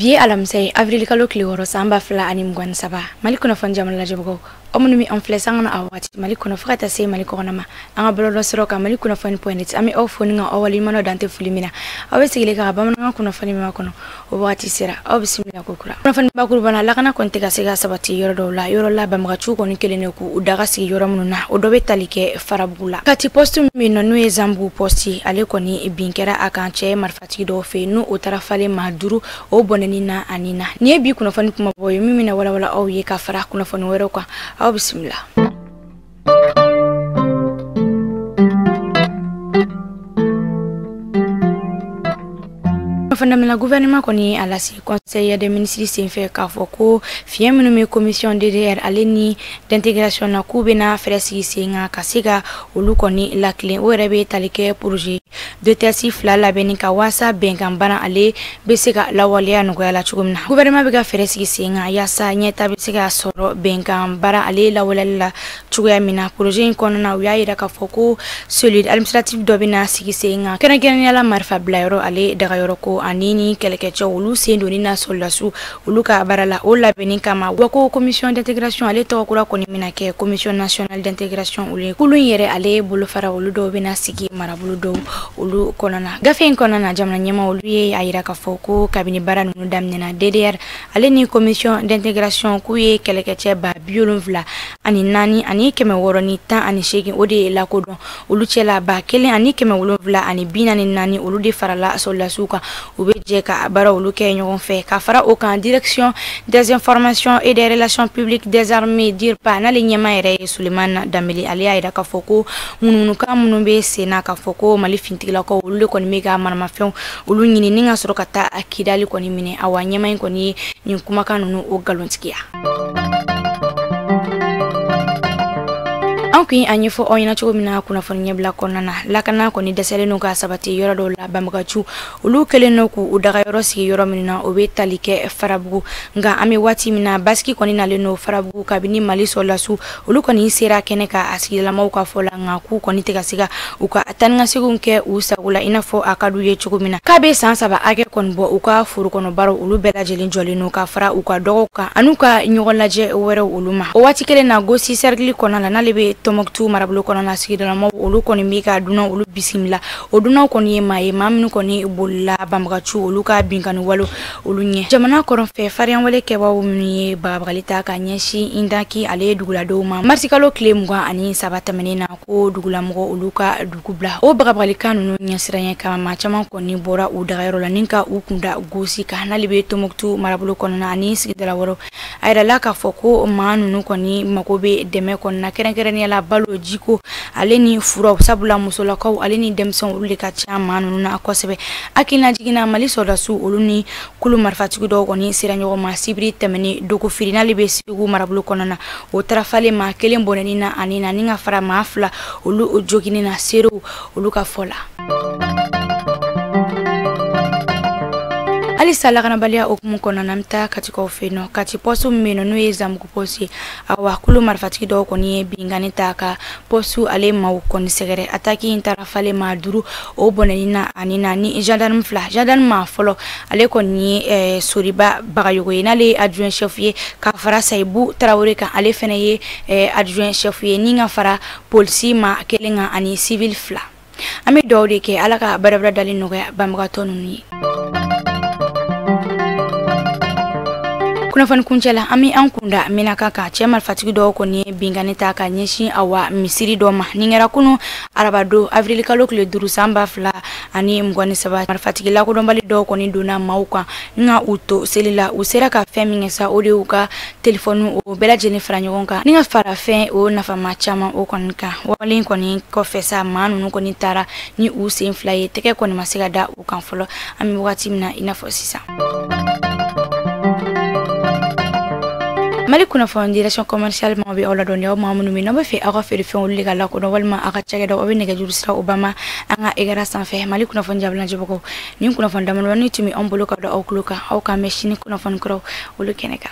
Bi ye alamisa ye, avril kalo tile 6 san 2023. Mali kunnafoni jamana lajɛbagaw, aw minnu bɛ an filɛ sanga na a waati Mali kɔnɔ fo ka taa se Mali kɔkɔnɔ ma, an ka bɔlɔlɔ sɔrɔ kan Mali kunnafoni point net, an bɛ aw fo ni ka aw waleɲuman dɔn dan tɛ foli min na. Aw bɛ sigilen ka bamanankan kunnafoni min kɔnɔ, o waati sera, aw bisimila ko kura. Kunnafoni bakuruba la, lakana kɔni tɛ ka se ka sabati yɔrɔ dɔw la, yɔrɔ la banbagaciw kɔni kelen de k'u daga sigi yɔrɔ minnu na, o dɔ bɛ tali kɛ Farabugu la. Kati poste min nɔ n'o ye Zanbugu poste, ale kɔni bin kɛra a kan cɛ marifatigi dɔw fɛ n'o o taara falen maa 5 o bɔnɛni na ani na. Nin ye bi kunnafoni kumabaw ye min bɛna walawala aw ye ka fara kunnafoni wɛrɛw kan. Aw bisimila. Fana gouvernement kɔni a lase conseil des ministres senfɛ k'a fɔ ko fiɲɛ minnu bɛ commission DDR ale ni d'intégration na, k'u bɛna fɛɛrɛ sigi sen kan ka se ka olu kɔni lakilen. O yɛrɛ bɛ tali kɛ projet de test 2 labɛnni ka waasa bɛnkan bana ale bɛ se ka lawaleya nɔgɔya la cogo min na. Gouvernement bɛ ka fɛɛrɛ sigi sen kan yaasa ɲɛta bɛ se ka sɔrɔ bɛnkan baara ale lawaleyali la cogoya min na. Projet in kɔnɔna, u y'a yira k'a fɔ ko cellule administrative dɔ bɛna sigi sen kan, kɛrɛnkɛrɛnnenya la marifa bilayɔrɔ ale dagayɔrɔ ko ani ni kɛlɛkɛcɛw olu sen donni na sɔrɔdasiw olu ka baara la o labɛnni kama. Wa ko commission d'intégration ale tɔgɔ kura kɔni bɛna kɛ commission nationale d'intégration olu ye. Kulu in yɛrɛ ale bolofara olu dɔw bɛna sigi marabolo dɔw olu kɔnɔna. Gafe in kɔnɔna na, jamana ɲɛmaa olu ye a yira k'a fɔ ko kabini baara ninnu daminɛna, DDR ale ni commission d'intégration k'u ye kɛlɛkɛcɛ 74 618 o de ye lakodɔn. Olu cɛla 1744 olu de farala sɔrɔdasiw kan, u bɛ jɛ ka baara olu kɛ ɲɔgɔn fɛ. Ka fara o kan, direction des informations et des relations publiques des armées DIRPA n'ale ɲɛmaa yɛrɛ ye Sulemana Danbele, ale y'a yira k'a fɔ ko ŋunuŋunukan minnu bɛ sen na k'a fɔ ko Mali finitigilakaw olu de kɔni bɛ ka maramafɛnw olu ɲini ni ka sɔrɔ ka taa Kidali kɔni minɛ. Awa ɲɛmaa in kɔni ye nin kumakan ninnu o nkalontigiya. An kun a ɲɛfɔ aw ɲɛna cogo min na kunnafoni ɲɛbila kɔnɔna na, lakana kɔni dɛsɛlen don ka sabati yɔrɔ dɔw la. Banbagaciw olu kɛlen don k'u dagayɔrɔ sigi yɔrɔ minnu na, o bɛ tali kɛ Farabugu. Nka an bɛ waati min na, basigi kɔni nalen don Farabugu kabini Mali sɔrɔdasiw olu kɔni sera kɛnɛ kan a sigidalamaw ka fɔ la, nka k'u kɔni tɛ ka se ka u ka taa ni ka seginw kɛ u sago la i n'a fɔ a ka d'u ye cogo min na. K'a bɛ san 3 hakɛ kɔni bɔ, u ka foro kɔnɔ baaraw olu bɛɛ lajɛlen jɔlen don ka fara u ka dɔgɔw kan an'u ka ɲɔgɔn lajɛ wɛrɛw olu ma. O waati kelen na, Gosi cercle kɔnɔna la, n'ale bɛ Tɔnbukutu marabolo kɔnɔna na, sigidalamaw olu kɔni bɛ ka dunan olu bisimila. O dunanw kɔni ye maa ye, maa minnu kɔni bolila banbagaciw olu ka binkanni wale olu ɲɛ. Jamana kɔrɔnfɛ fariyanwale kɛbaaw minnu ye bagabagali ta ka ɲɛsin Indaki ale ye duguladenw ma marisikalo tile 23 tɛmɛnen na, ko dugulamɔgɔ olu ka dugu bila. O bagabagalikan ninnu ɲɛsiranɲɛ kama, maa caman kɔni bɔra u dagayɔrɔ la ni ka u kunda Gosi kan, n'ale bɛ Tɔnbukutu marabolo kɔnɔna ani sigidala wɛrɛw. A yirala k'a fɔ ko maa ninnu kɔni mako bɛ dɛmɛ kɔni na, kɛrɛnkɛrɛnnenya la balo, jiko ale ni furaw, sabula musolakaw ale ni denmisɛnw olu de ka ca maa ninnu na kosɛbɛ. Hakilina jiginna, Mali sɔrɔdasiw olu ni kulu marifatigi dɔw kɔni sera ɲɔgɔn ma sibiri tɛmɛnen Dogofiri, n'ale bɛ Segu marabolo kɔnɔna na. O taara falen maa 1 bɔnɛni na ani na, ni ka fara maa 2 olu joginni na seerew olu ka fɔ la. Halisa lakanabaliya hukumu kɔnɔna na, an bɛ taa Katikaw fɛ yen nɔ. Kati poste min bɛ yen nɔ n'o ye Zanbugu poste ye, awa kulu marifatigi dɔw kɔni ye binkanni ta ka poste ale maaw kɔni sɛgɛrɛ. Attaque in taara falen maa 5 o bɔnɛni na ani na ni gendarme 2. Gendarme maa fɔlɔ ale kɔni ye Soriba Bagayogo ye, n'ale ye adjoint chef ye, ka fara Sayibu Tarawele kan, ale fɛnɛ ye adjoint chef ye, ni ka fara polisi maa 1 kan ani civil 2. An bɛ dugawu de kɛ Ala ka barabara dali nɔgɔya banbagatɔ ninnu ye. Kunnafoni kuncɛ la, an bɛ an kunda Menaka kan. Cɛ marifatigi dɔw kɔni ye binkanni ta ka ɲɛsin awa misiri dɔ ma. Nin kɛra kunun arabadon avril kalo tile 5 san 2023. Marifatigi lakodɔnbali dɔw kɔni donna maaw kan nka u to seli la. U sera ka fɛn min kɛ sa, o de y'u ka telefɔni o bɛɛ lajɛlen fara ɲɔgɔn kan ni ka fara fɛn o nafama caman o kɔni kan. Wale in kɔni kɔfɛ sa, maa ninnu kɔni taara ni u sen 2 ye, tɛgɛ kɔni ma se ka da u kan fɔlɔ. An bɛ wagati min na i n'a fɔ sisan. Mali kunnafoni direction commerciale maaw bɛ aw ladɔnniya, aw maa minnu bɛ n'aw bɛ fɛ aw ka feerefɛnw olu de ka lakodɔn walima aw ka cakɛdaw, aw bɛ nɛgɛjuru sira o ba ma an ka écran sanfɛ. Mali kunnafoni jabala jɛbagaw, nin kunnafoni damadɔni tun bɛ anw bolo ka da aw tulo kan. Aw k'an mɛn sini kunnafoni kuraw olu kɛnɛ kan.